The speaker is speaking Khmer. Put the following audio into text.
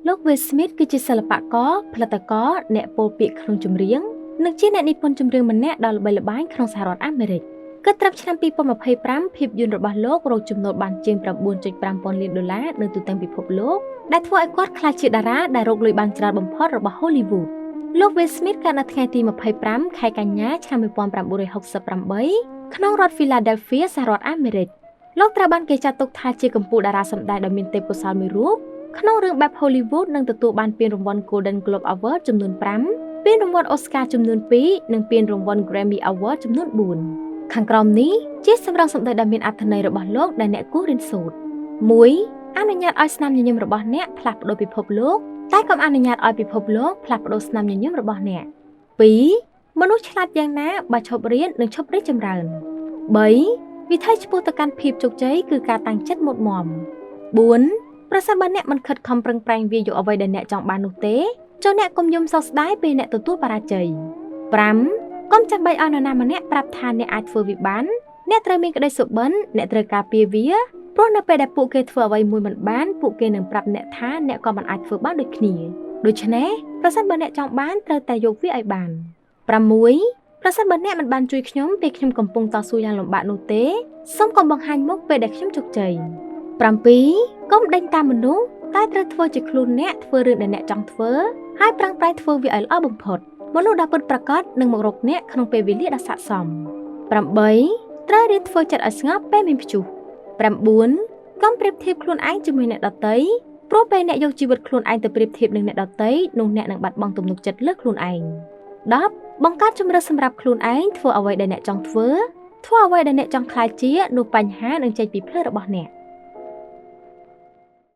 លោក Will Smith គឺជាសិល្បករ ផលិតករ អ្នកពោលពាក្យក្នុងចម្រៀង និងជាអ្នកនិពន្ធចម្រៀងម្នាក់ដ៏ល្បីល្បាញក្នុងសហរដ្ឋអាមេរិក។ គិតត្រឹមឆ្នាំ2025ភាពយន្តរបស់លោករកចំណូលបានជាង9.5ពាន់លានដុល្លារនៅទូទាំងពិភពលោក ដែលធ្វើឲ្យគាត់ក្លាយជាតារាដែលរកលុយបានច្រើនបំផុតរបស់ Hollywood។ លោក Will Smith កើតនៅថ្ងៃទី25ខែកញ្ញាឆ្នាំ1968ក្នុងរដ្ឋ Philadelphia សហរដ្ឋអាមេរិក។ លោកត្រូវបានគេចាត់ទុកថាជាកំពូលតារាសម្ដែងដ៏មានទេពកោសល្យមួយរូបក្នុងរឿងបែប Hollywood និងទទួលបានពានរង្វាន់ Golden Globe Award ចំនួន5ពានរង្វាន់ Oscar ចំនួន2និងពានរង្វាន់ Grammy Award ចំនួន4។ ខាងក្រោមនេះជាសម្រងសម្ដីដ៏មានអត្ថន័យរបស់លោកដែលអ្នកគួររៀនសូត្រ1អនុញ្ញាតឲ្យស្នាមញញឹមរបស់អ្នកផ្លាស់ប្ដូរពិភពលោកតែកុំអនុញ្ញាតឲ្យពិភពលោកផ្លាស់ប្ដូរស្នាមញញឹមរបស់អ្នក2មនុស្សឆ្លាតយ៉ាងណាបើឈប់រៀននឹងឈប់រីកចម្រើន3វិធីឆ្ពោះទៅកាន់ភាពជោគជ័យគឺការតាំងចិត្តមុតមម4ប្រសិនបើអ្នកមិនខិតខំប្រឹងប្រែងវាយកអ្វីដែលអ្នកចង់បាននោះទេចូលអ្នកកុំយំសោកស្ដាយពេលអ្នកទទួលបរាជ័យ5កុំចាំបាច់ឲ្យនរណាម្នាក់ប្រាប់ថាអ្នកអាចធ្វើវាបានអ្នកត្រូវមានក្តីសុបិនអ្នកត្រូវការពារវាព្រោះនៅពេលដែលពួកគេធ្វើអ្វីមួយមិនបានពួកគេនឹងប្រាប់អ្នកថាអ្នកក៏មិនអាចធ្វើបានដូចគ្នាដូច្នេះប្រសិនបើអ្នកចង់បានត្រូវតែយកវាឲ្យបាន6ប្រសិនបើអ្នកមិនបានជួយខ្ញុំពេលខ្ញុំកំពុងតស៊ូយ៉ាងលំបាកនោះទេសូមកុំបង្ហាញមុខពេលដែលខ្ញុំជោគជ័យ7កុំដេញតាមមនុស្សតែត្រូវធ្វើជាខ្លួនអ្នកធ្វើរឿងដែលអ្នកចង់ធ្វើហើយប្រឹងប្រែងធ្វើវាឲ្យល្អបំផុតមនុស្សដ៏ពិតប្រាកដនឹងមករកអ្នកក្នុងពេលវេលាដ៏ស័ក្តិសម8ត្រូវរៀនធ្វើចិត្តឲ្យស្ងប់ពេលមានព្យុះ9កុំប្រៀបធៀបខ្លួនឯងជាមួយអ្នកដទៃព្រោះពេលអ្នកយកជីវិតខ្លួនឯងទៅប្រៀបធៀបនឹងអ្នកដទៃនោះអ្នកនឹងបាត់បង់ទំនុកចិត្តលើខ្លួនឯង10បង្កើតជម្រើសសម្រាប់ខ្លួនឯងធ្វើអ្វីដែលអ្នកចង់ធ្វើធ្វើអ្វីដែលអ្នកចង់ក្លាយជានោះបញ្ហានឹងចេញពីផ្លូវរបស់អ្នក។